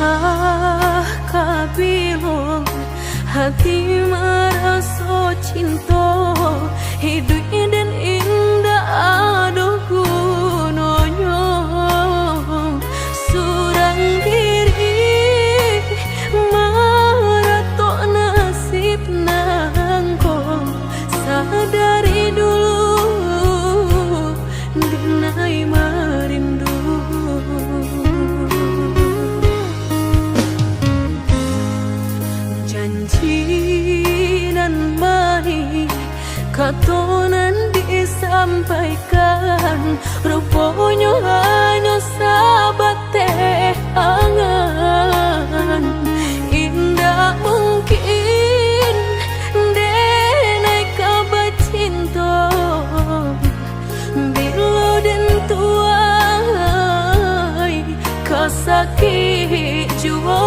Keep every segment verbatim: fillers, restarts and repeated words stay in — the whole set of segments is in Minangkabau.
Ah, kabilo hati maraso cinto, iduik den indak ado gunonyo. Surang diri maratok nasib nangko, sadari dulu dinai marindu. Janji nan manih, kato nan disampaikan, ruponyo hanyo sabateh angan. Indak mungkin denai ka bacinto, bilo den tuai ka sakik juo.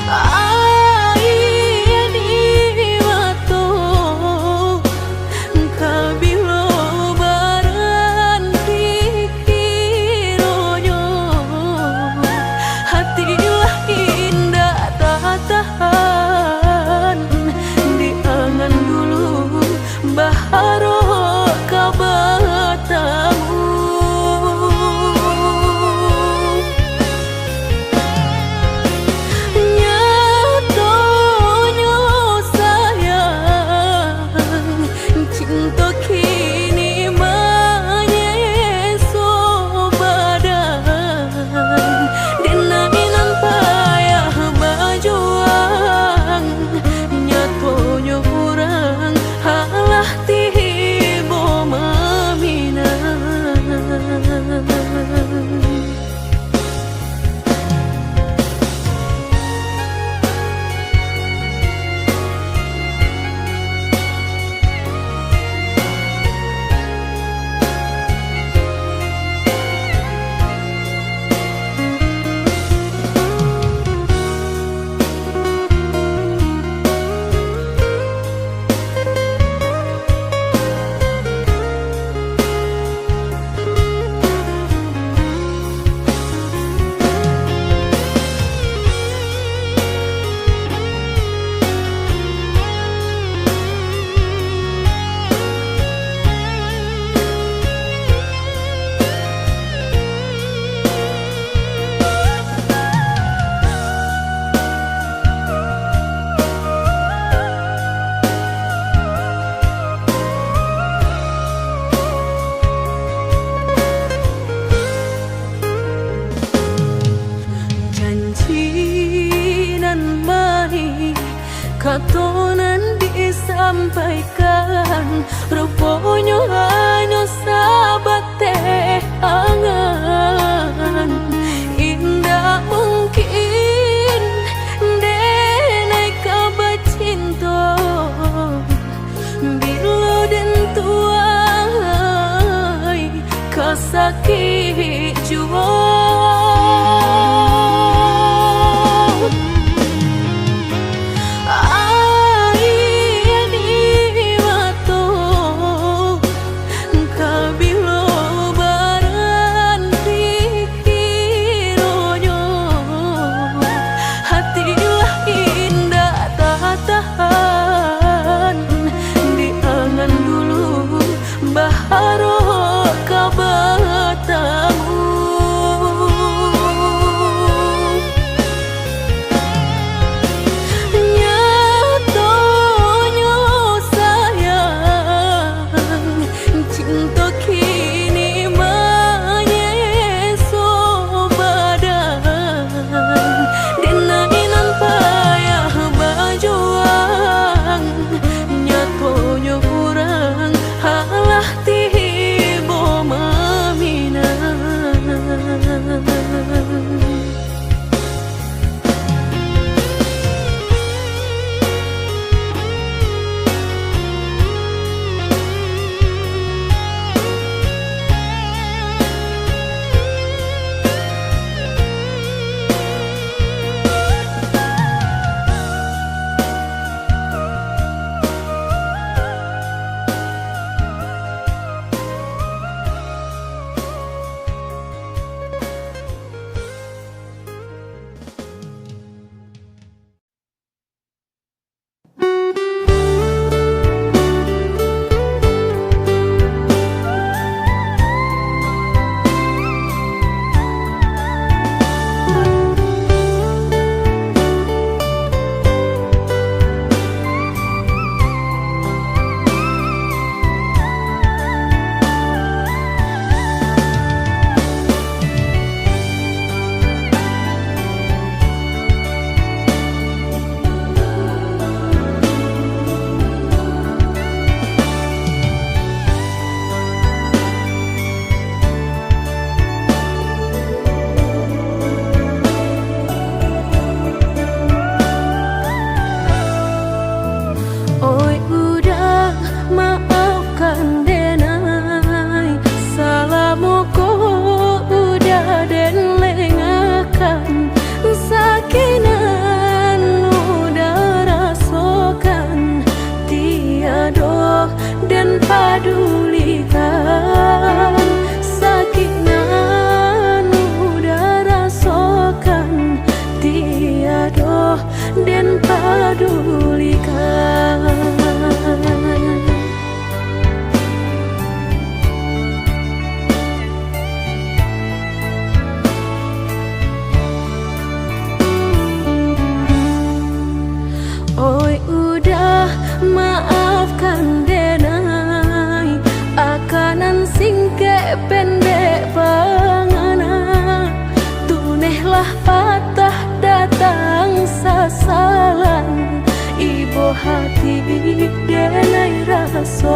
Aia di mato, kabilo baranti kironyo, hati lah indak tatahan, di angan dulu baharok ka batamu. Nyatonyo sayang, cinto kini manyeso badan. Denai nan payah bajuang, nyatonyo urang alah tibo maminang. Janji nan manih, kato nan disampaikan, ruponyo hanyo sabateh angan. Indak mungkin denai ka bacinto, bilo den tuai ka sakik juo. Aia di mato, kabilo baranti kironyo, hati lah indak tatahan, di angan dulu baharok ka batamu.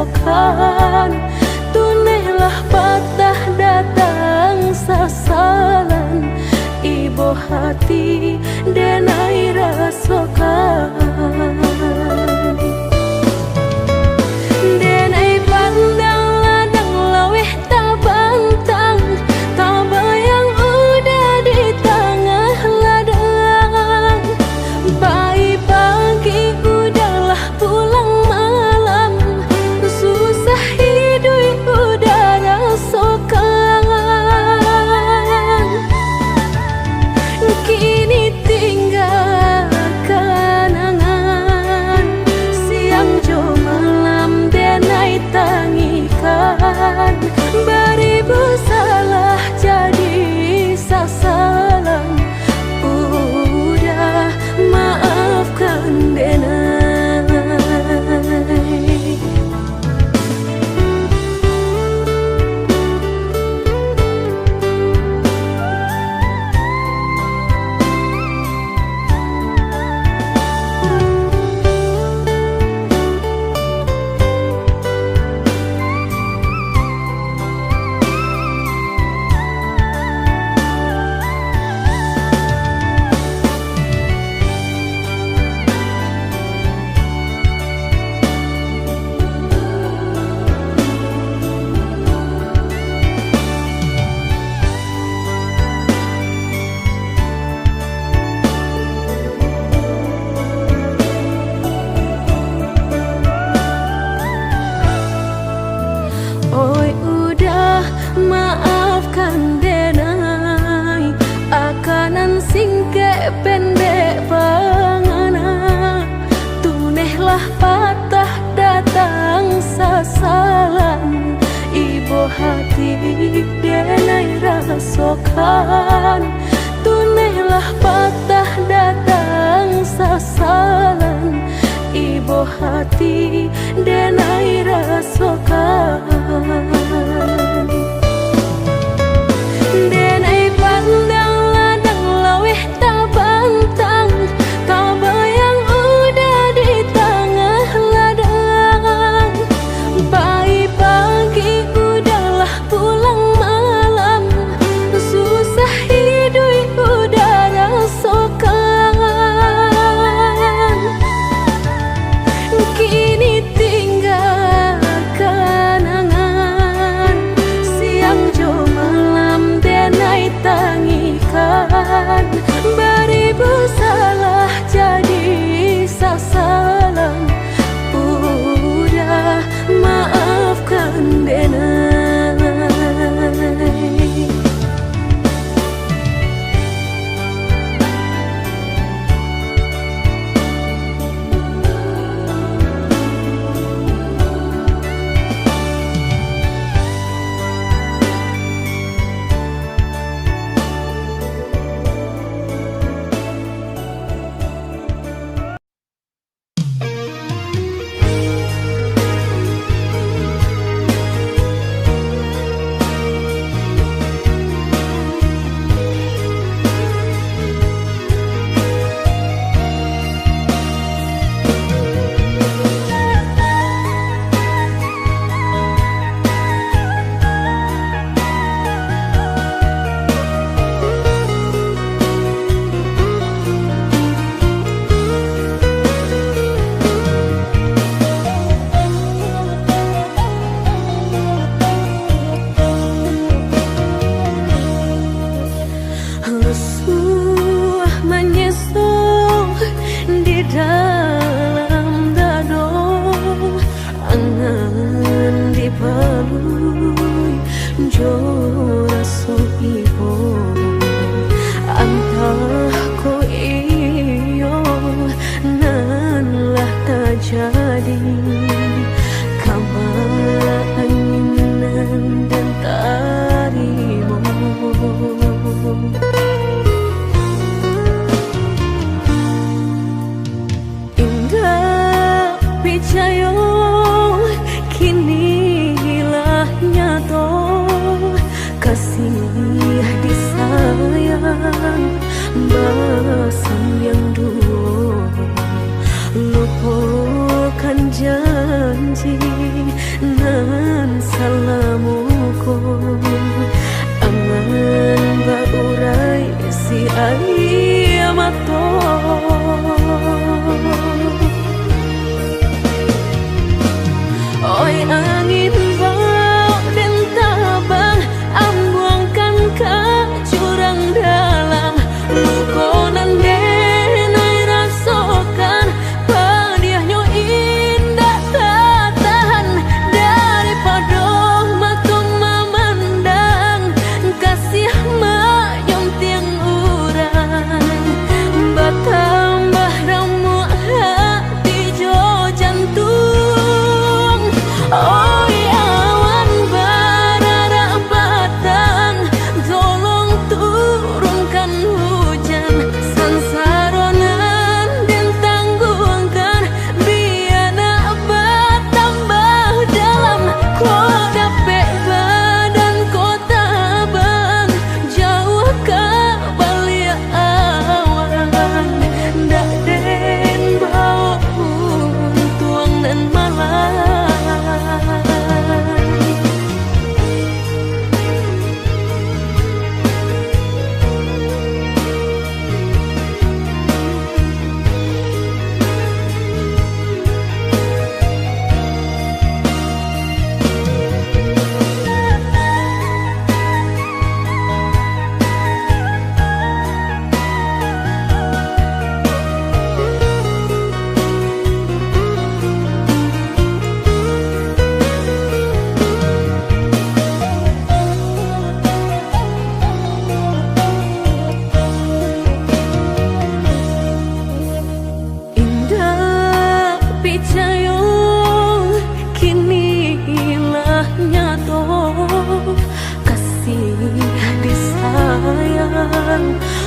rasokan, tunehlah patah datang sasalan, ibo hati denai rasokan. Denai pandang ladang laweh tabantang, tabayang uda di tangah ladang. Pai pagi uda lah pulang malam, susah iduik uda rasokan. Kini tingga kanangan, siang jo malam denai tangikan. Baribu salah jadi sasalan, uda maafkan denai. Oi uda, maafkan denai, akanan singkek pendek pangana, tunehlah patah datang sasalan, ibo hati denai rasokan, tunehlah patah datang sasalan, ibo hati denai rasokan. Denai pandang ladang laweh tabantang, tabayang uda di tangah ladang. Pai pagi uda lah pulang malam, susah iduik uda rasokan. Kini tingga kanangan, siang jo malam denai tangikan. Baribu salah jadi sasalan, uda maafkan denai. Rusuah manyeso di dalam dado, angan dipalui jo raso ibo. Antah ko iyo nan lah tajadi, kaba angin nan den tarimo. Indak picayo, kini lah nyato, kasih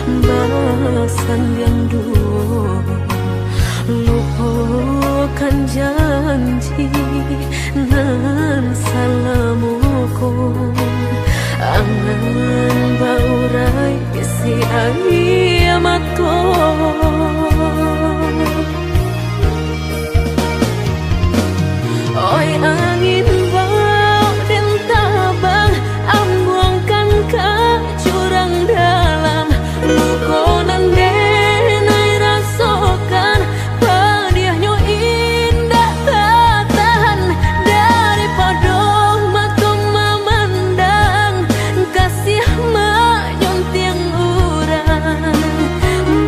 Basandiang duo, lupokan janji nan salamo ko, angan baurai isi aia mato. Oi angin, bao den tabang, ambuangkan ka jurang dalam. Luko nan den ai rasokan, padiahnyo indak tatahan. Daripado mato mamandang, kasiah manyuntiang urang,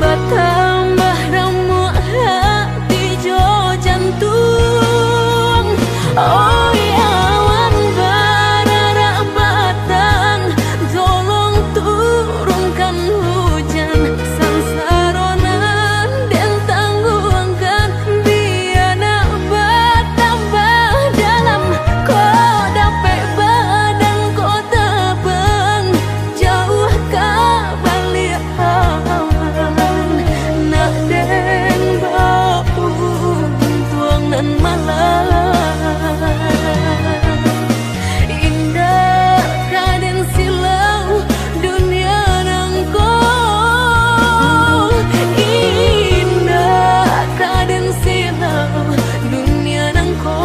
batambah ramuak hati jo jantuang. Oi awan bararak batang, tolong turunkan hujan. Sansaro nan den tangguangkan, bia nak batambah dalam. Kok dapek badan ko tabang, jauah ka baliak awan, nak den bauntuang nan malang. Indak ka den silau dunia nangko, indak ka den silau dunia nangko.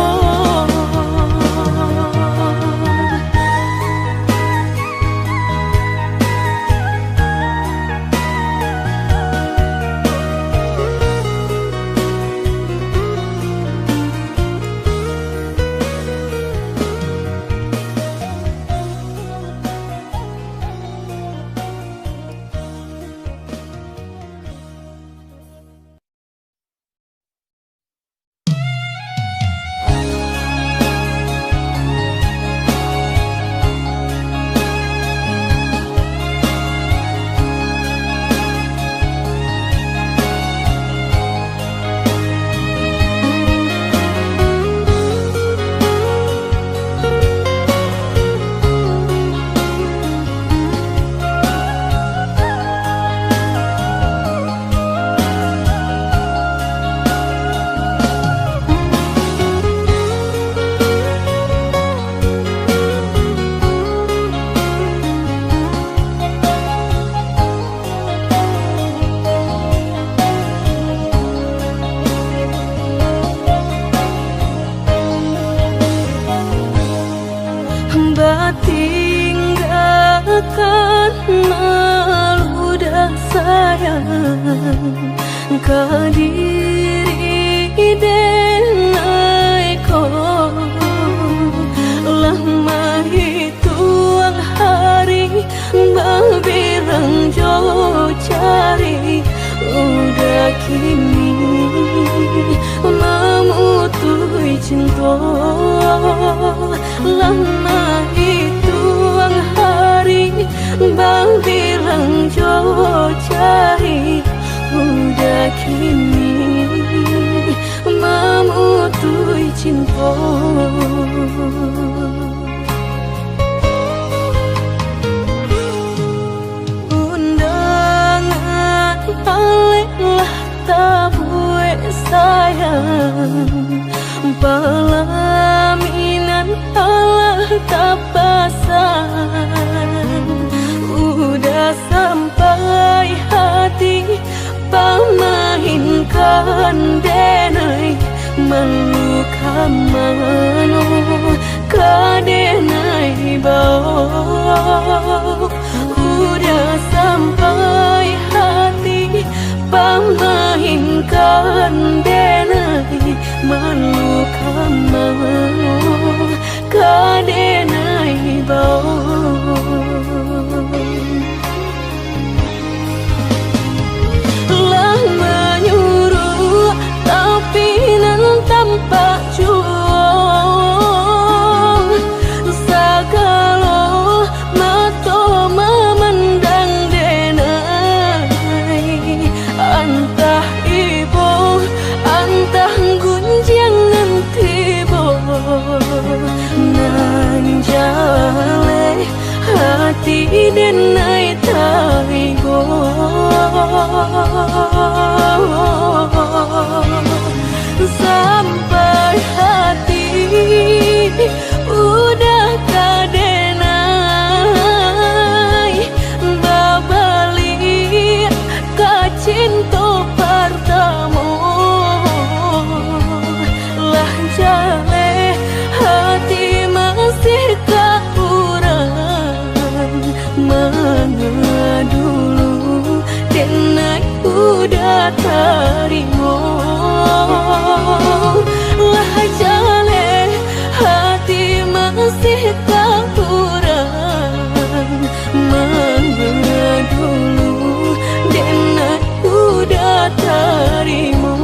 Batinggakan maludah sayang ka diri denai ko, lah mahituang hari babilang jo jari, udah kini mamutuih cinto. Lah mahituang hari babilang jo jari, udah kini mamutuih cinto. Undangan alek lah tabuek sayang, palaminan alah tapasang. Udah sampai hati pamainkan denai, malu ka mano ka denai bao. Udah sampai hati pamainkan denai, malu ka mano ka denai bao. Lah manyuruak tapi nan tampak juo, sagalo mato mamandang denai. Antah ibo, antah gunjiang nan tibo, nan jaleh hati denai taibo. Sampai hati udah kadenai babaliak ka cinto partamo. Lah jaleh hati masih ka urang manga dulu, denai udah tarimo. Lah jaleh hati masih ka urang manga dulu, denai udah tarimo.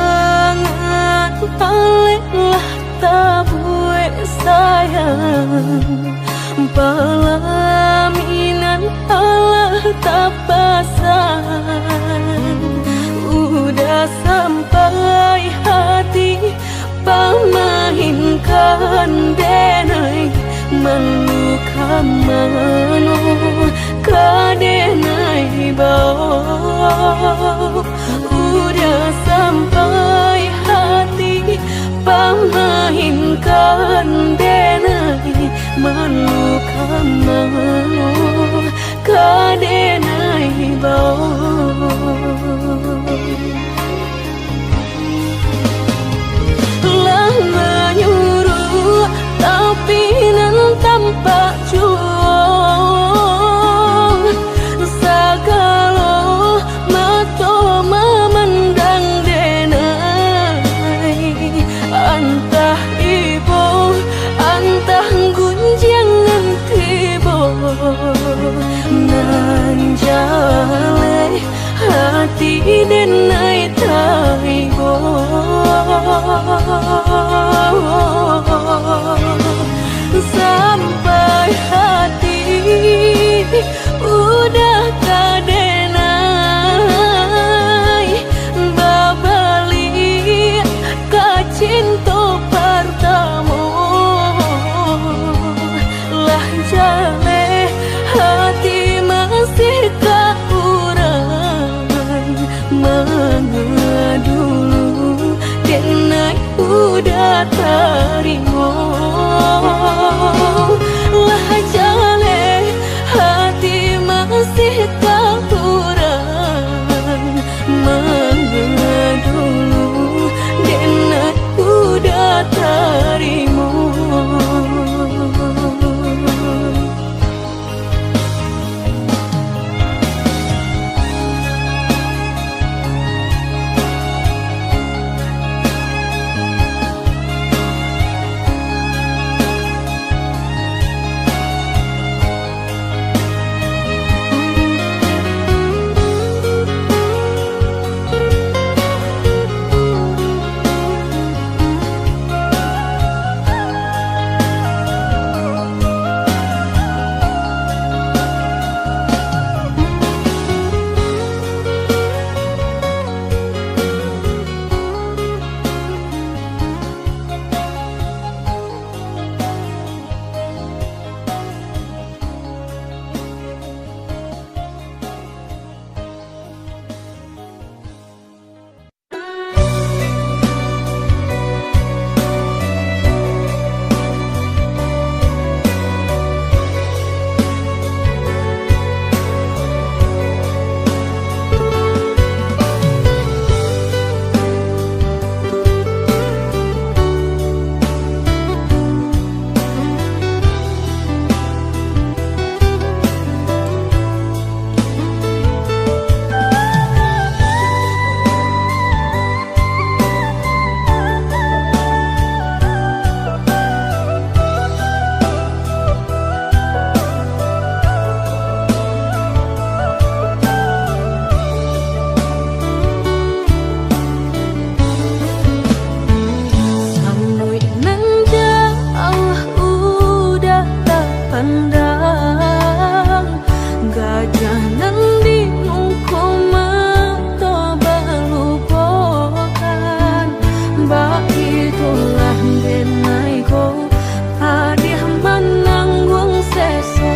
Undangan alek lah tabuek sayang, palaminan alah tapasang. Udah sampai hati pamainkan denai, malu ka mano ka denai bao. Udah sampai hati pamainkan denai, malu ka mano ka denai bao. Lah manyuruak, tapi nan tampak juo, sagalo mato mamandang denai. Antah ibo, antah gunjiang nan tibo, nan jaleh hati denai taibo. Sampai hati udah ka denai babaliak ka cinto partamo. Lah jaleh hati masih ka urang manga dulu, denai udah tarimo. Nan di muko mato balupokan, baitulah denai ko, padiah manangguang seso,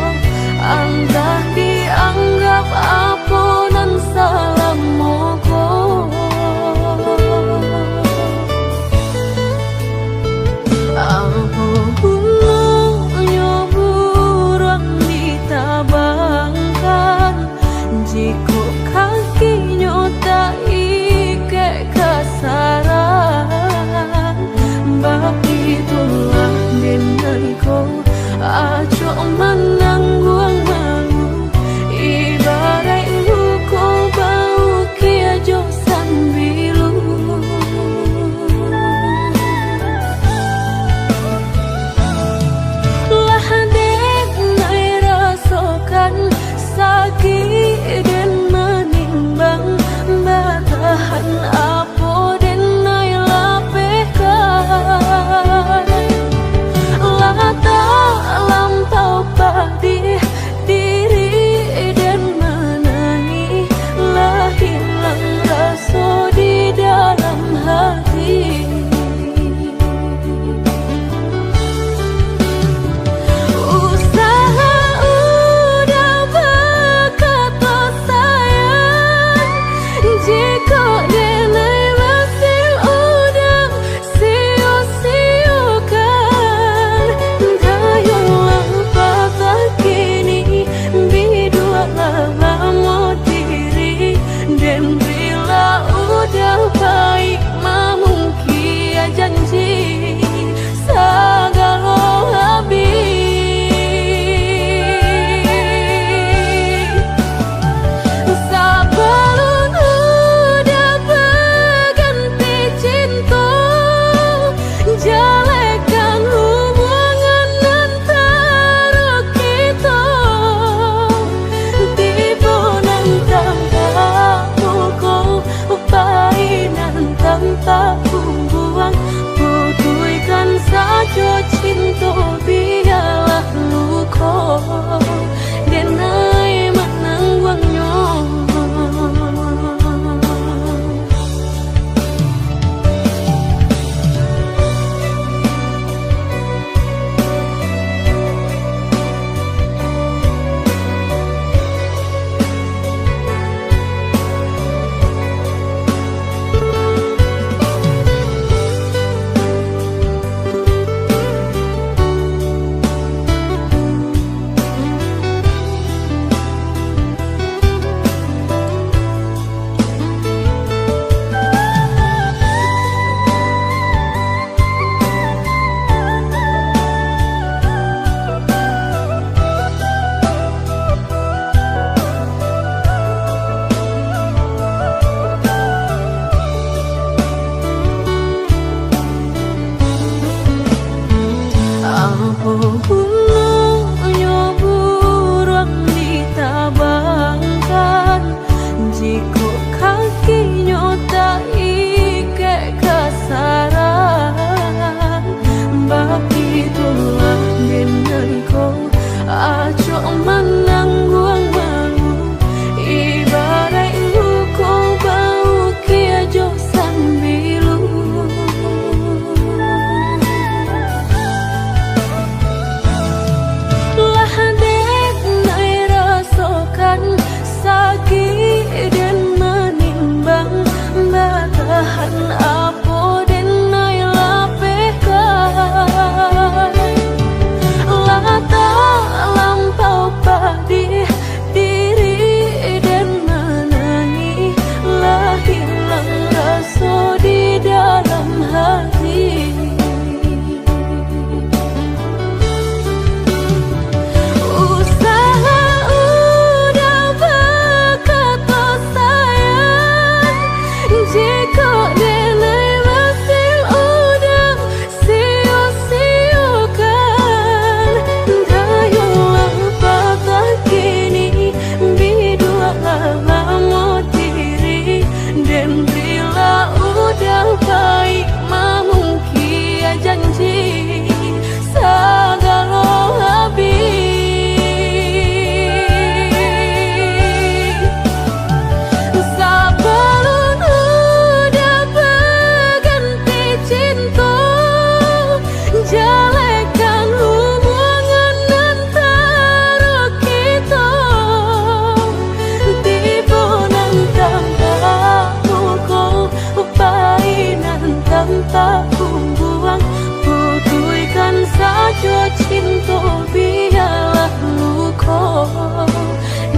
antah dianggap apo nan salamo ko. Apo gunonyo buruang ditabangkan, jikok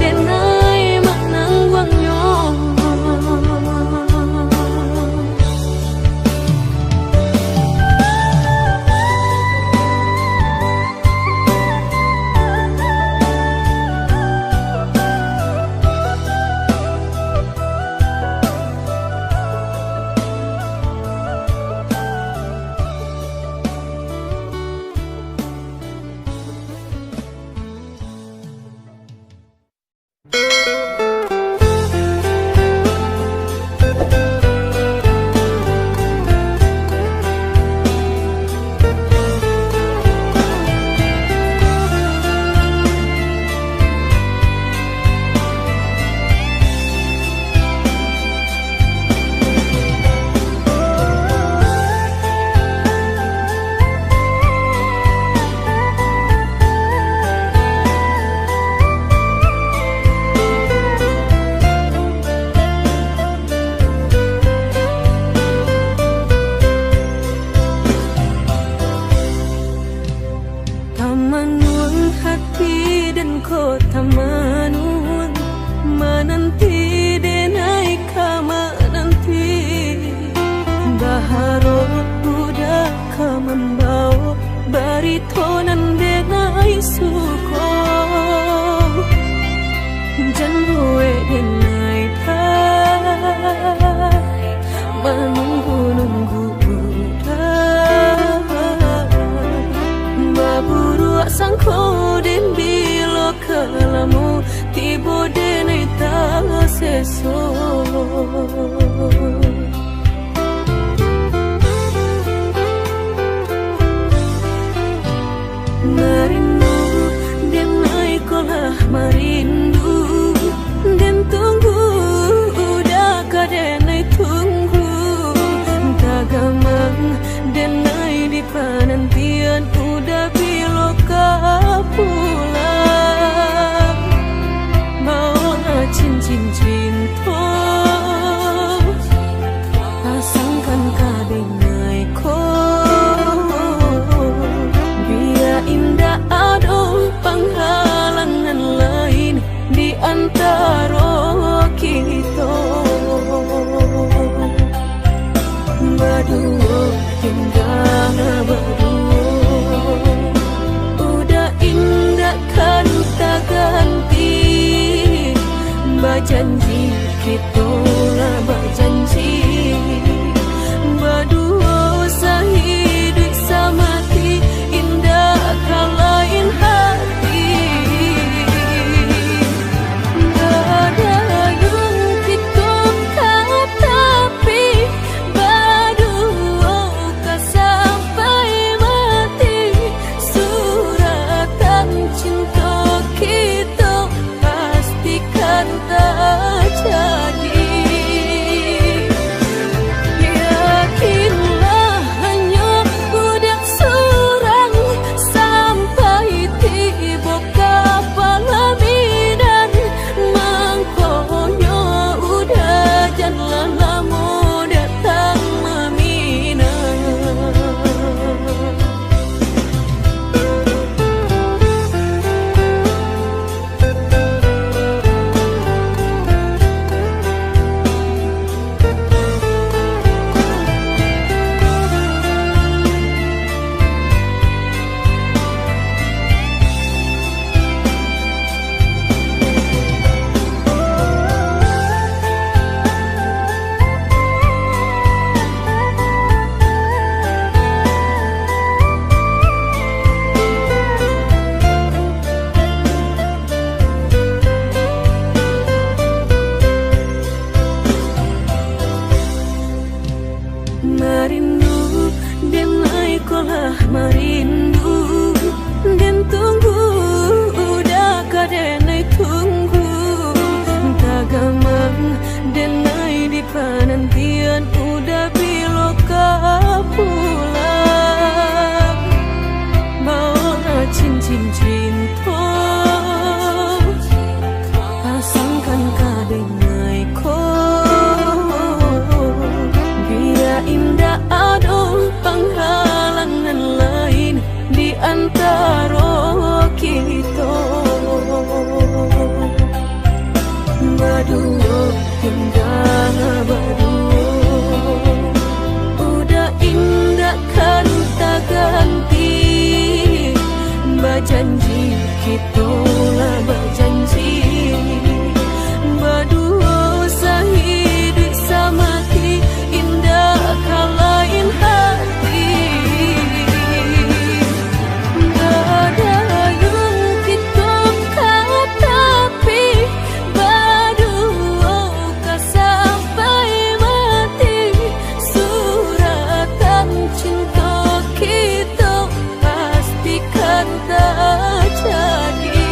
Denai manangguangnyo. Tamanuang hati den ko tamanuang, mananti denai ka mananti. Baharok uda ka mambao barito nan denai suko. Jan buek denai manunggu-nunggu uda. Baburuak sangko den bilo ka lamo, tibo denai taseso. Marindu denai ko lah marindu, den tunggu uda ka denai tunggu. Tagamang denai di panantian, uda bilo ka pulang. Baolah cincin cinto, pasangkan ka denai ko. Bia indak ado panghalangan lain di antaro kito. Baduo, tingga baduo, uda indak kan taganti. Bajanji, kito lah bajanji. Baduo sahiduik samati, indak ka lain hati. Badayuang kito ka tapi, baduo ka sampai mati. Suratan cinto kito pastikan tajadi. Yakinlah, hanyo uda surang sampai tibo ka palaminan. Mangkonyo uda janlah lamo datang maminang. Marindu, denai ko lah marindu, den tunggu uda ka denai tunggu. Tagamang denai di panantian, uda bilo ka pulang. Baolah cincin cinto, pasangkan ka denai ko. Bia indak ado panghalangan lain di antaro kito. Kito lah bajanji, baduo sahiduik samati, indak ka lain hati. Gadayun kito ka tapi, baduo ka sampai mati. Suratan cinto kito pastikan tajadi.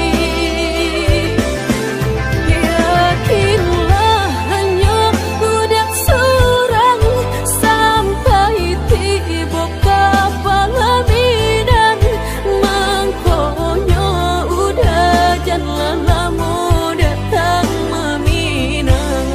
Yakinlah, hanyo budak surang, sampai tibo ka palaminan, mangkonyo uda jan lah lamo datang maminang.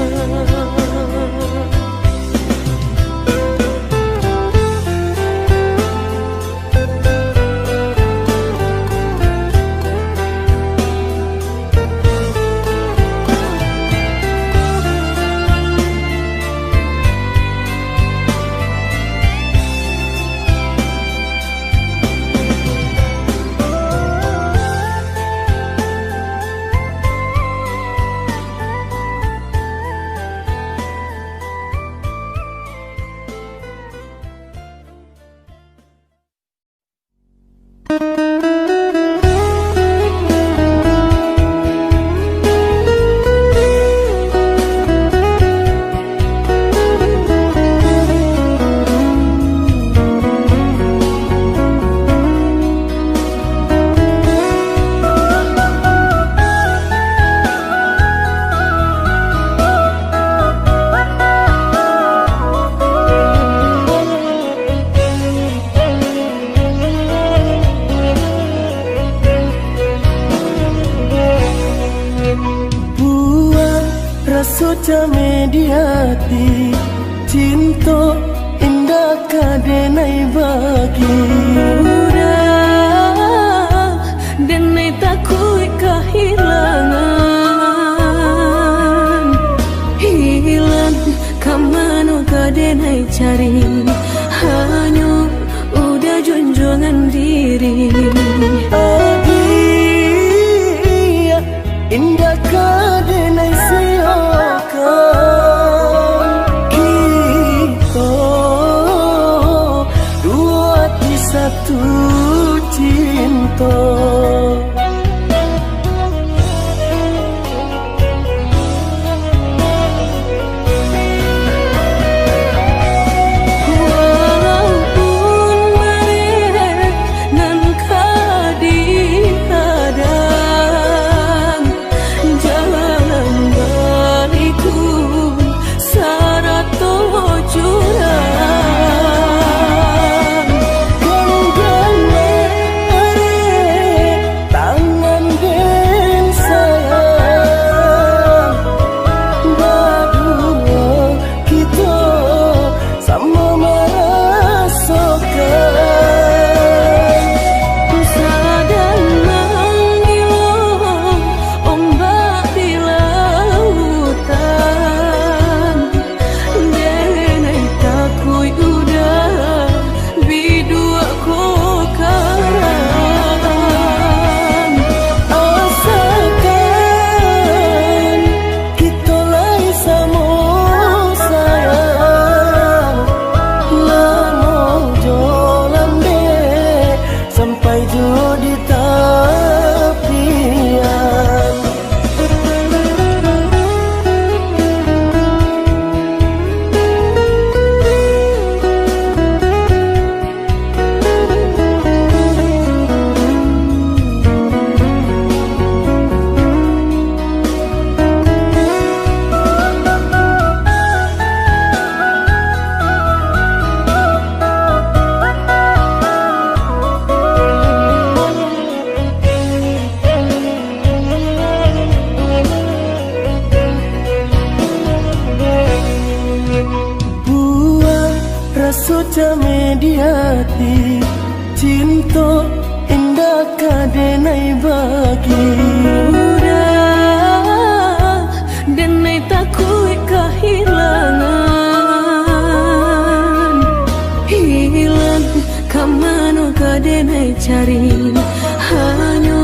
Buang raso cameh di ati, cinto indak ka denai bagi. Udah, denai takuik kahilangan. Hilang ka mano ka denai cari, hanyo udah junjuangan diri. Agiah indak ka denai siokan, kito duo ati satu cinto. Walaupun bareh nan ka dihadang, jalan baliku sarato jurang. Ganggang areh tangan den sayang, baduo kito samo marasokan. Sadang mangilo ombak di lautan, denai takuik udah biduak ko karang. Asakan kito lai samo sayang, lamo jo lambek sampai jo di tapian. Buang raso cameh di ati, cinto indak ka denai bagi. Udah, denai takuik kahilangan. Hilang ka mano ka denai cari, hanyo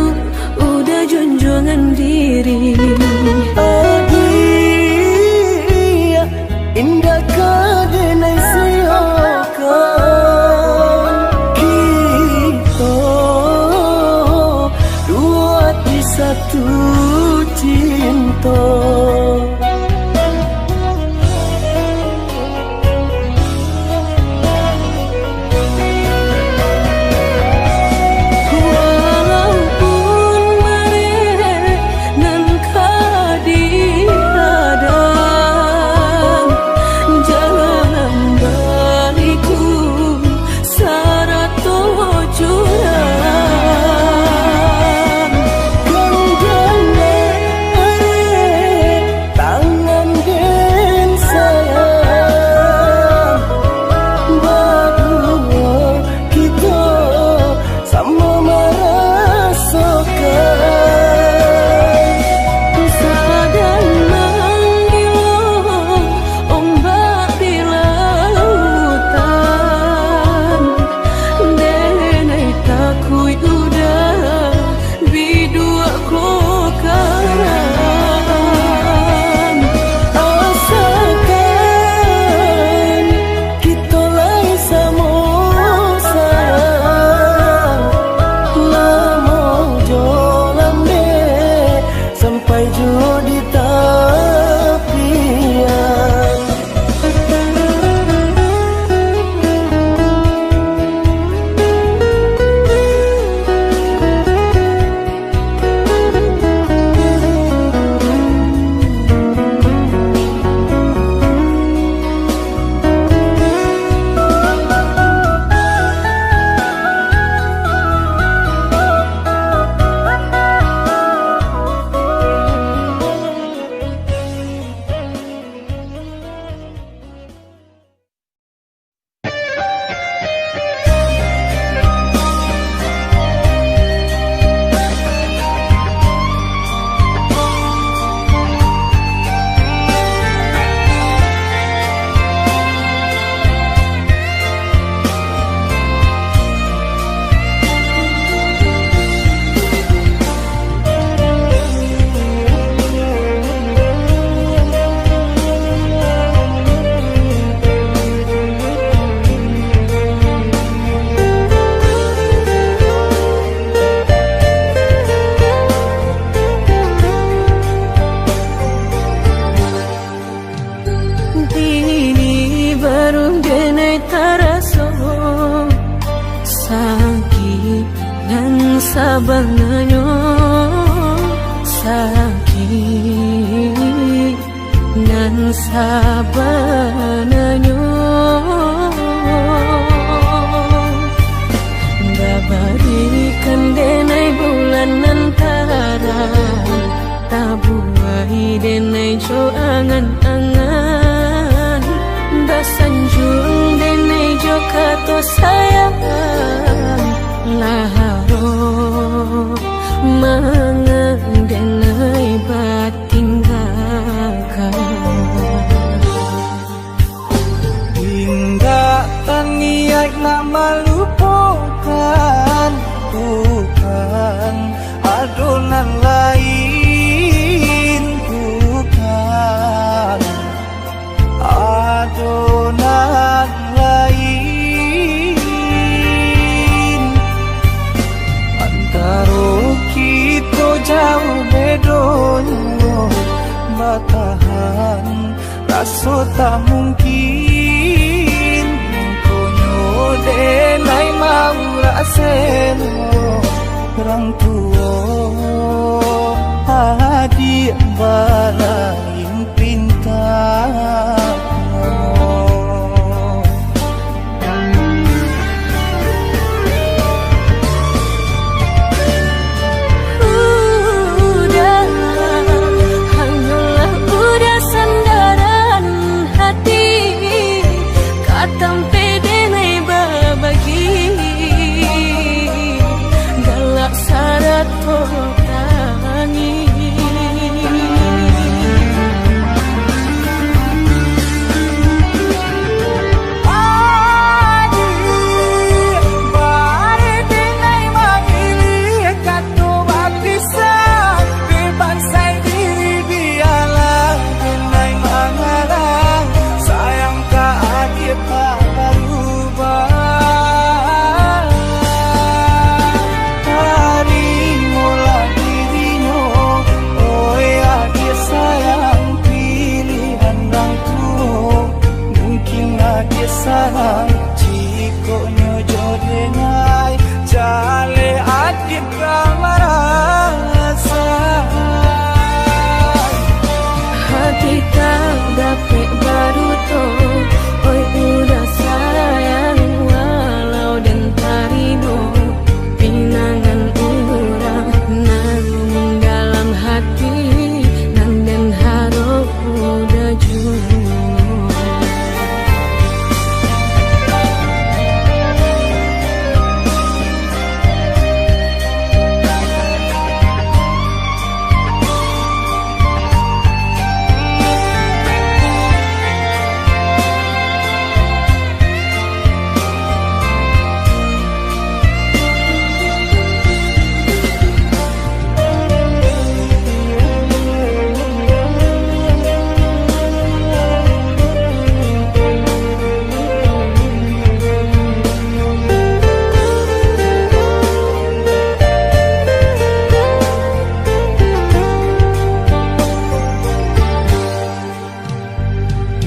Sabananyo sakik nan sabananyo, babarikan denai bulan nan tarang, tabuai denai jo angan-angan, basanjuang denai jo kato sayang, lah harok mangan denai batinggakan. Indak taniaik nak malupokan, bukan ado nan lain, bukan ado nan lain. Antaro kito jauah bedonyo, batahan raso tak mungkin. Mangkonyo denai maurak selo, urang tuo adiak balain pinta. Udah, hanyolah udah sandaran hati, ka tampek denai babagi, galak sarato tangih. Adiak, bari denai mangilih kato bapisah, dek bansai diri bialah denai mangalah, sayang ka adiak tak barubah. Tarimolah dirinyo, oi adiak sayang, pilihan rang tuo. Mungkin adiak salah, jikok nyo jo denai, jaleh adiak ka marasa. Hati tak dapek baduto, oi udah sayang, walau den tarimo pinangan urang nan dalam hati, nan den harok udah juo.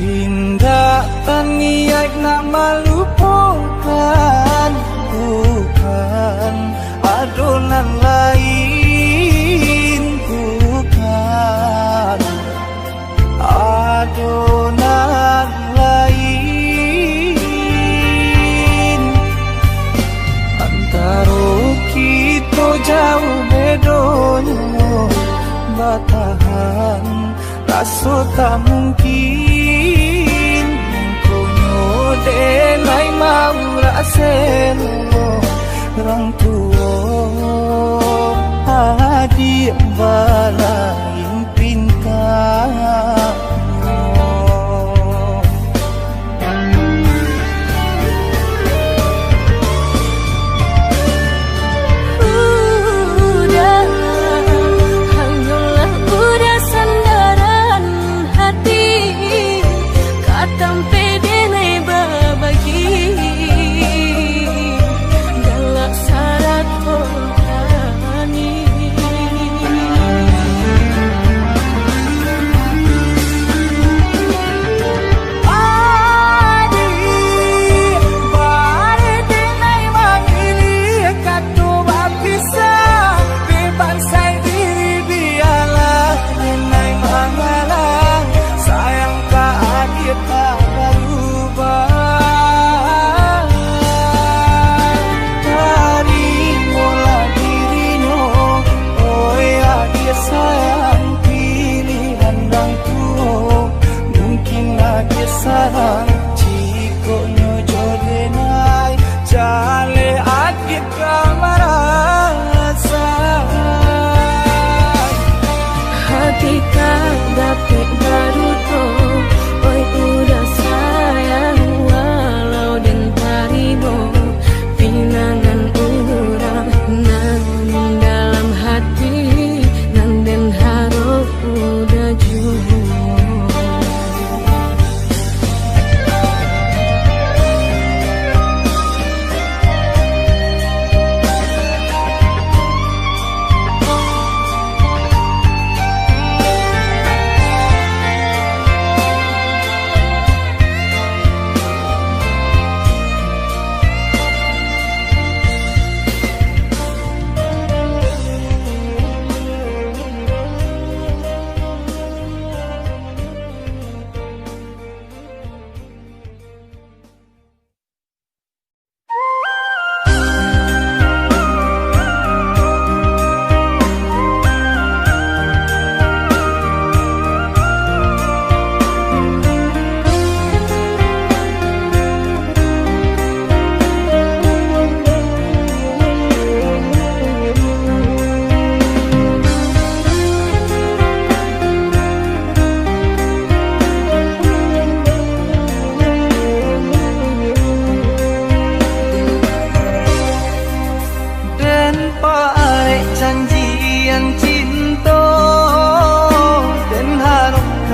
Indak taniaik nak malupokan, bukan ado nan lain, bukan ado nan lain. Antaro kito jauah bedonyo, batahan raso tak mungkin. Mangkonyo denai maurak selo, rang tuo adiak balain pinta. Udah, hanyolah udah sandaran hati, ka tampek denai babagi, galak sarato tangih. Adiak, bari denai mangilih kato bapisah,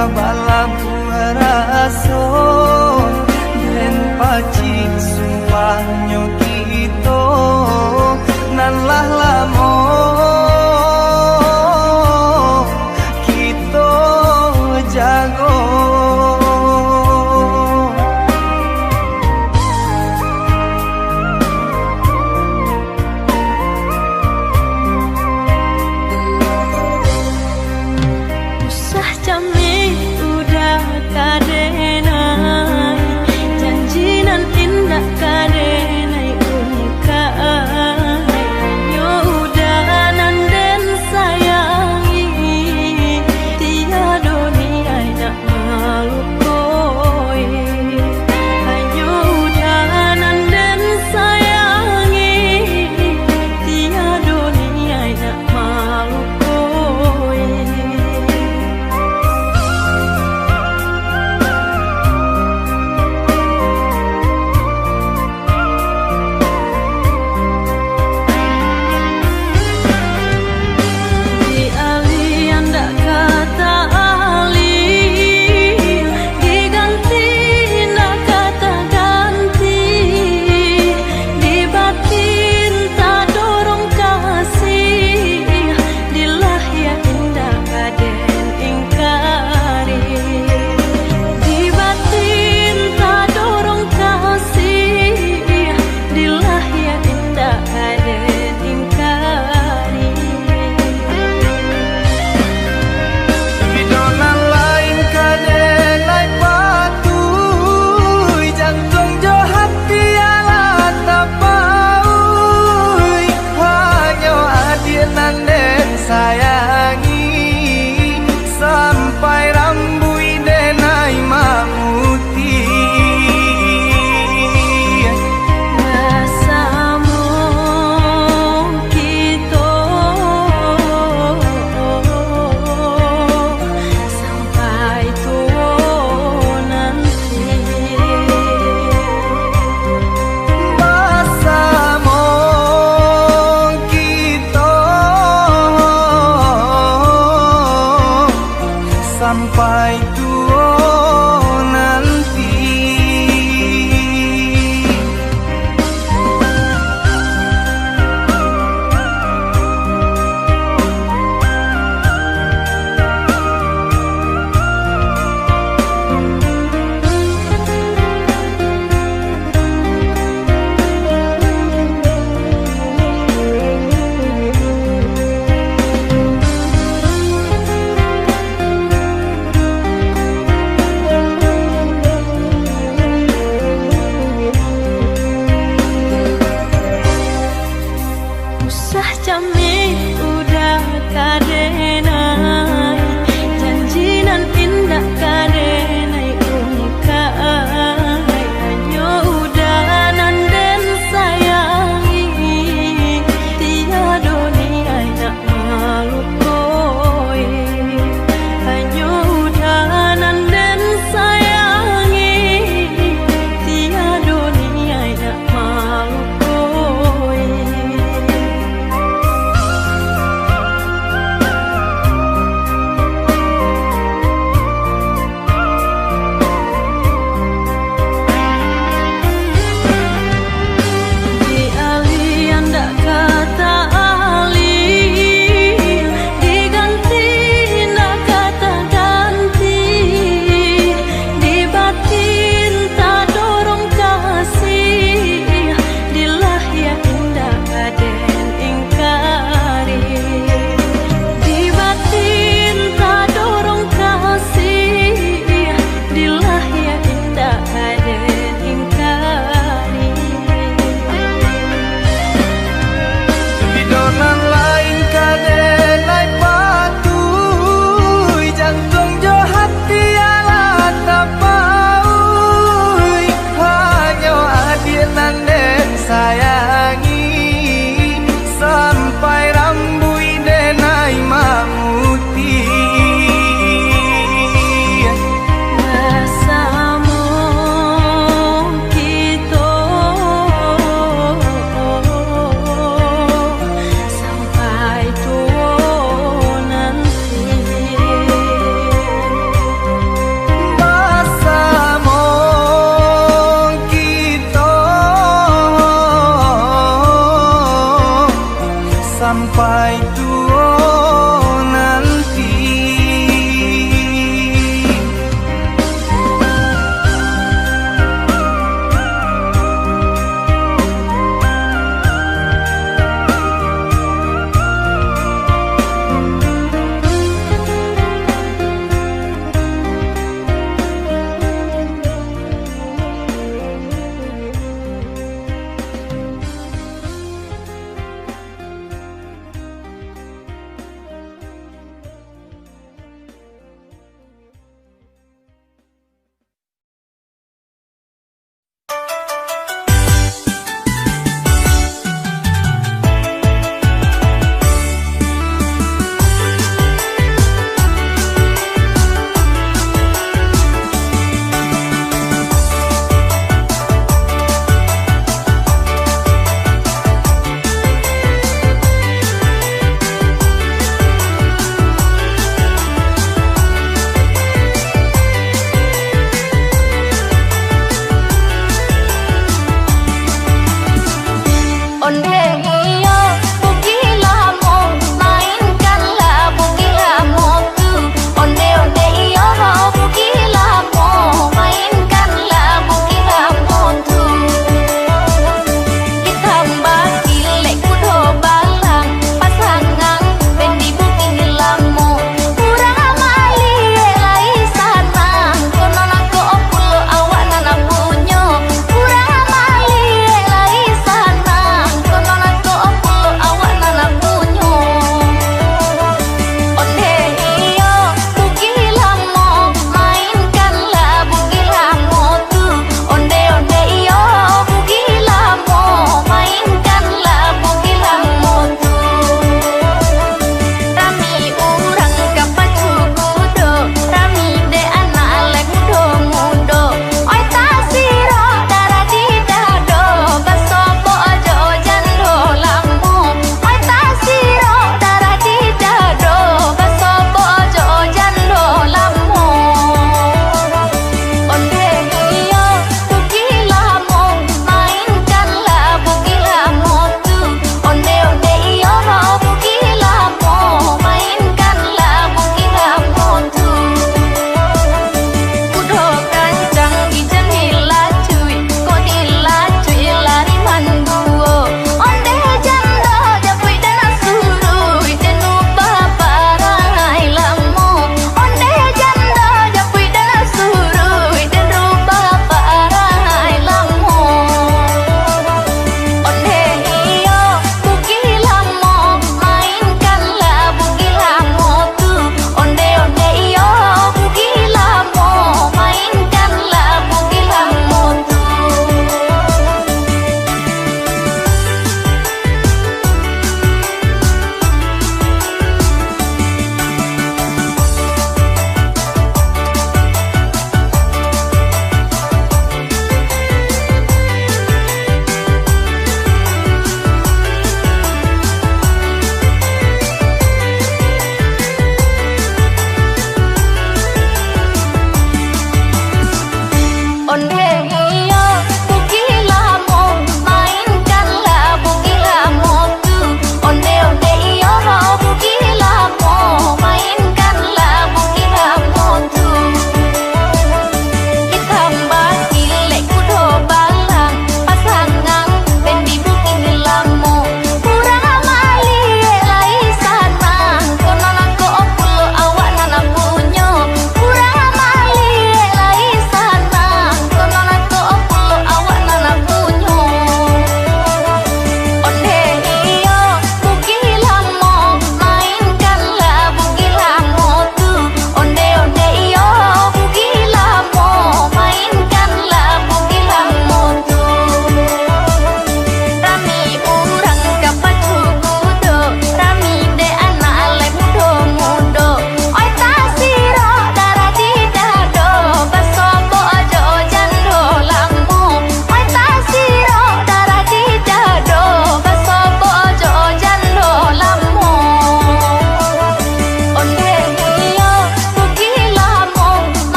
Balabuah raso den pacik, supayo kito nan lah lamo kito jago. Usah cameh udah kadena,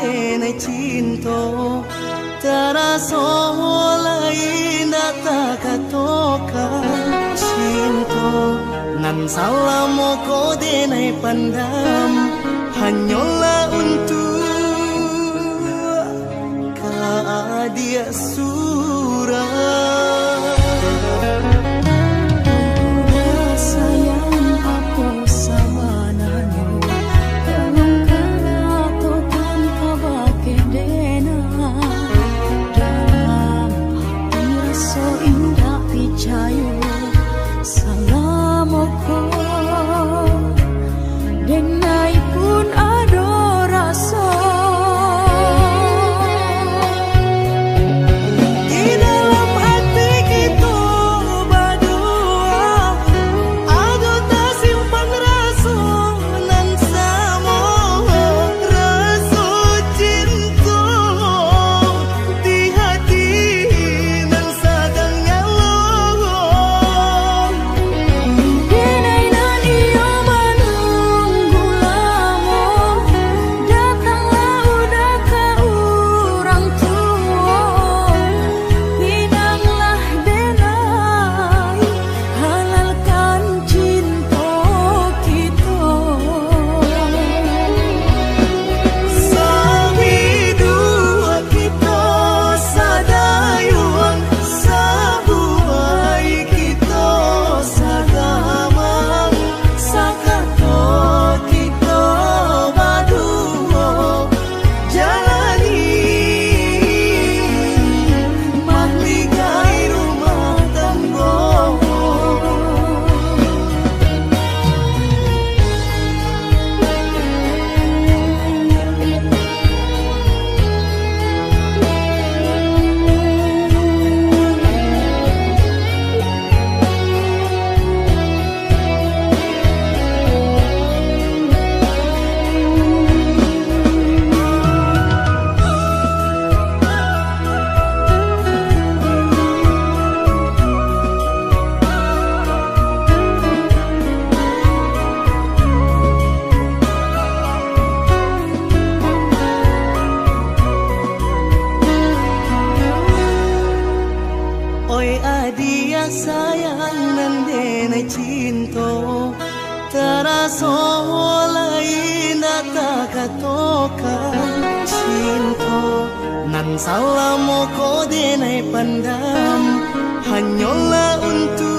Denai cinto, taraso lai indak takatokan cinto. Nan salamo ko denai pandam, hanyolah untuak ka adiak surang. Sayang, apo sabananyo? Tolong katokan kabake denai. Dalam hati raso indak picayo, salamo ko denai pun ado raso. Di dalam hati kito badua, ado tasimpan raso nan samo, raso cinto di hati nan sadang nyalo. Denai nan iyo manunggu lamo, datanglah udah ka urang tuo. Pinanglah denai, halalkan cinto kito. Sabiduak kito sadayuang, sabuai kito sagamang, sakato kito baduo jalani mahligai rumah tanggo. Oi adiak sayang nan denai cinto, taraso lai indak takatokan cinto, nan salamo ko denai pandam, hanyolah untuak